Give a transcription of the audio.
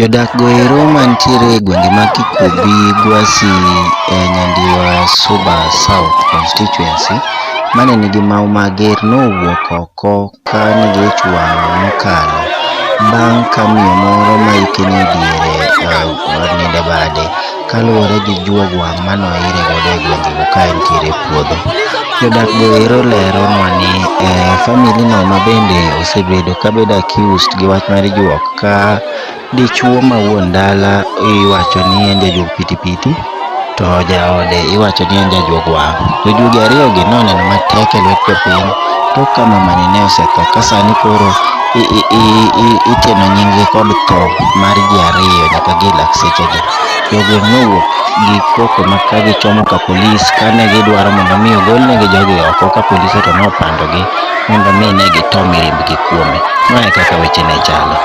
Jodak go ero mantiere e gwenge mag Kikubi, Gwasi e Nyandiwa Suba South Constituency mane nigi mau mager nowuok oko ka nigi ich wang' mokalo bang' ka miyo moro ma hike ni ediere onindo e bade kaluwore gi juog wang' mane oire godo e gwengego ka entiere e puodho. Jodak go ero leronwa ni family no mabende osebedo kabedo accused gi wach mar juok ka dichuo ma wuon dala iwacho ni en jajuog pitipiti to jaode iwacho ni en jajuog wang'. Jojuogi ariyogi noneno matek e lwet jopiny tok ka mamani ne osetho ka sani koro iteno nying gi kod tho mar ji ariyo nyaka gi e lak sechegi. Jogweng' nowuok gi koko ma ka gichomo ka polis kane gidwaro mondo mi ogolnegi jogi oko ka polise to nopandogi mondo mi ne gito mirimbgi kuome. Mae e kaka weche ne chalo.